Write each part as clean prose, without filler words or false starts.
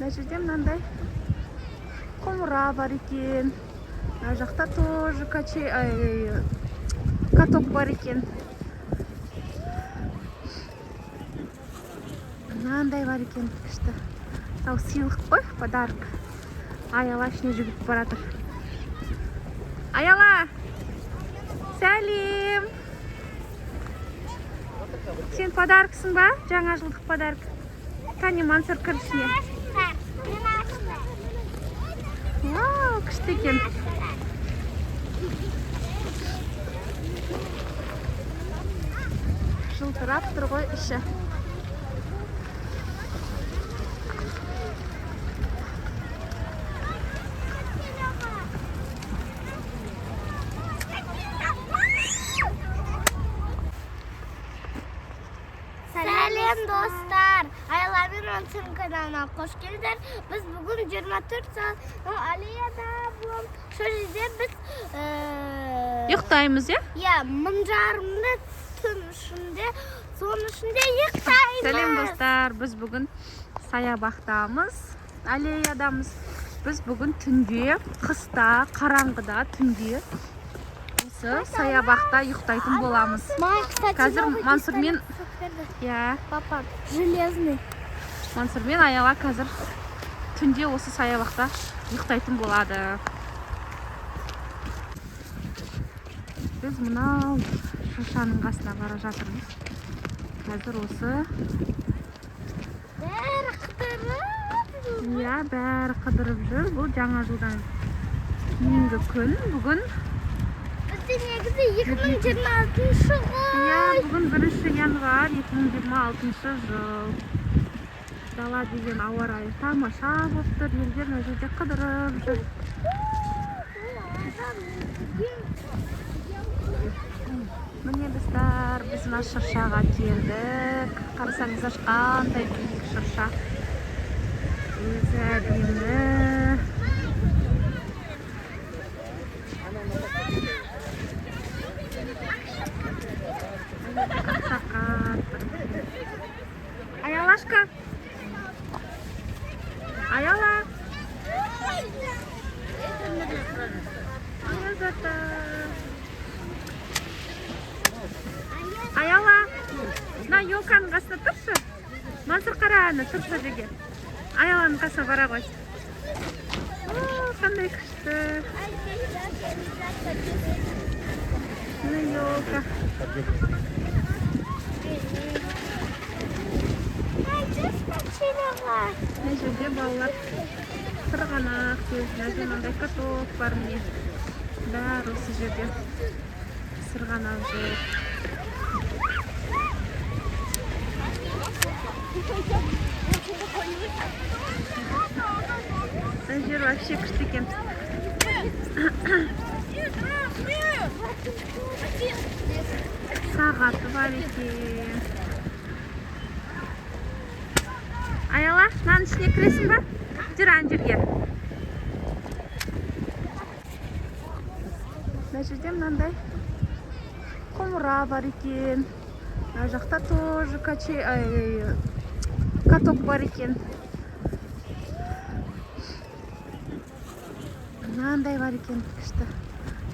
Мына жерде мынандай құмыра бар екен. Мына жақта тоже каток бар екен. Мынандай бар екен, күшті. Мынау сыйлық қой, подарок. Аяла ішіне жүгіріп баратыр. Аяла! Сәлем! Сен подарксың ба? Жаңа жылдық подарок. Кәне, Мансұр, кір ішіне. Вау, күшті екен. Жылтырап тұр ғой іші. Сәлем, достар! Аяла мен Мансұрдың каналына қош келдіңдер. Біз бүгін 24 сағат аллеяда боламыз. Сол жерде біз Ұйықтаймыз, иә? Иә, 1500-да түн ішінде, соның ішінде ұйықтаймыз. Сәлем, достар! Біз бүгін саябақтамыз, аллеядамыз. Біз бүгін түнде, қыста, қараңғыда түнде осы саябақта ұйықтайтын боламыз. Мама, кстати, Қазір новый пистолет берді. Иә, Папа, железный. Мансұр мен Аяла қазір түнде осы саябақта ұйықтайтын болады. Біз мынау шыршаның қасына бара жатырмыз. Қазір осы Бәрі қыдырып. Иә, бәрі қыдырып жүр. Бұл жаңа жылдан кейінгі күн. Бүгін Бізде негізі 2026 ғой. Иә, бүгін 1 январь 2026 жыл. Дала деген ауа райы тамаша болып тұр. Елдер мына жерде қыдырып жүр. Міне, достар, біз мына шыршаға келдік. Қарасаңыздаршы, қандай биік шырша. Өзі әдемі. Сақат. Аялашка. Аяла. Аязата. Аяла. Мына елканың қасына тұршы. Мансұр, қара, ана тұр сол жерге. Аяланың қасына бара ғой. О, қандай күшті. Мына елка. Мына жерде балалар сырғанақ теуіп, мына жерде мынандай каток бар, міне. Бәрі осы жерде сырғанап жүр. Мына жер вообще күшті екен. Сағаты бар екен. Аяла, мынаның ішіне кіресің ба? Жүр ана жерге. Мына жерде мынандай құмыра бар екен. Мына жақта тоже каток бар екен. Мынандай бар екен, күшті.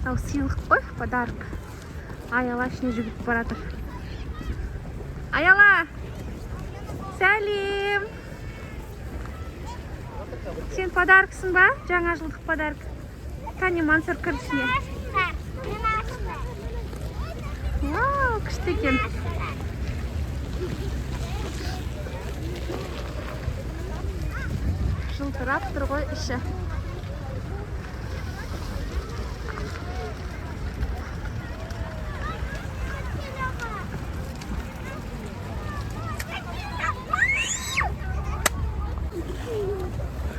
Мынау сыйлық қой, подарок. Аяла ішіне жүгіріп баратыр. Аяла! Сәлем! Сен подарксың ба? Жаңа жылдық подарок. Кәне, Мансұр, кір ішіне. Вау, күшті екен. Жылтырап тұр ғой іші.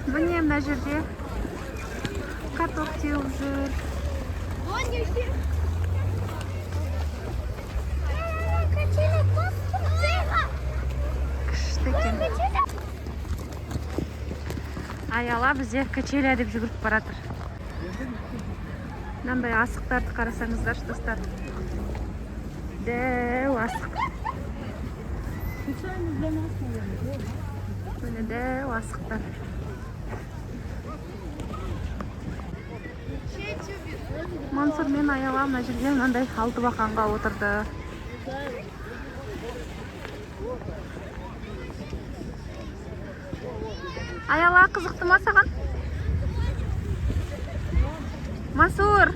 Міне, мына жерде каток теуіп жүр. Күшті екен. Аяла бізде качеля деп жүгіріп баратыр. Мынандай асықтарды қарасаңыздаршы, достар. Дәу асық. Міне, дәу асықтар. Мансұр мен Аяла мына жерге мынандай алтыбақанға отырды. Аяла, қызықты ма саған? Мансур.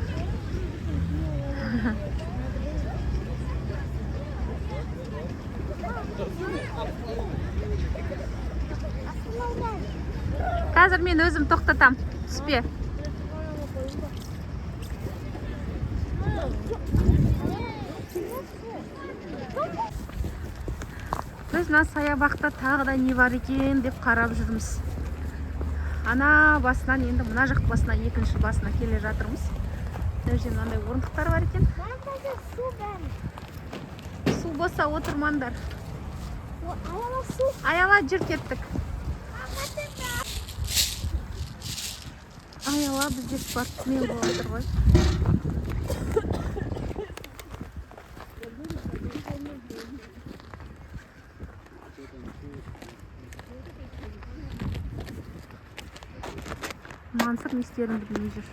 Қазір мен өзім тоқтатам. Түспе. Біз мына саябақта тағы да не бар екен деп қарап жүрміз. Ана басынан енді мына жақ басына, екінші басына келе жатырмыз. Мына жерде мынандай орындықтар бар екен. Мына су бәрі. Су болса, отырмаңдар. Аяла, су. Аяла, жүр, кеттік. Аяла бізде спортсмен болып отыр ғой. Мансұр не істерін білмей жүр.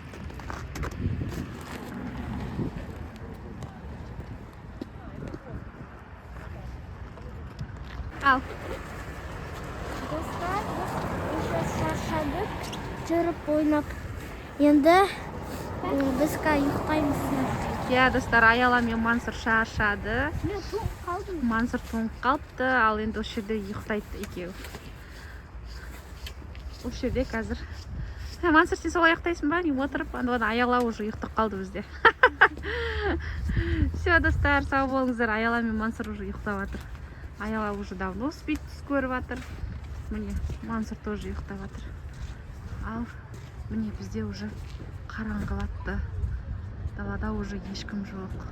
Ал. Достар, біз уже шаршадық жүріп, ойнап. Енді біз қазір ұйықтаймыз. Иә, достар, Аяла мен Мансұр шаршады. Мен тоңып қалдым. Мансұр тоңып қалыпты, ал енді осы жерде ұйықтайды екеуі. Осы жерде қазір. Ә, Мансұр, сен солай ұйықтайсың ба? Не отырып, ана Аяла уже ұйықтап қалды бізде. Все, достар, сау болыңыздар. Аяла мен Мансұр уже ұйықтап жатыр. Аяла уже давно спит, түс көріп жатыр. Міне, Мансұр тоже ұйықтап жатыр. Ал міне, бізде уже қараңғылатты. Далада уже ешкім жоқ.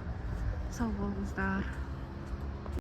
Сау болыңыздар.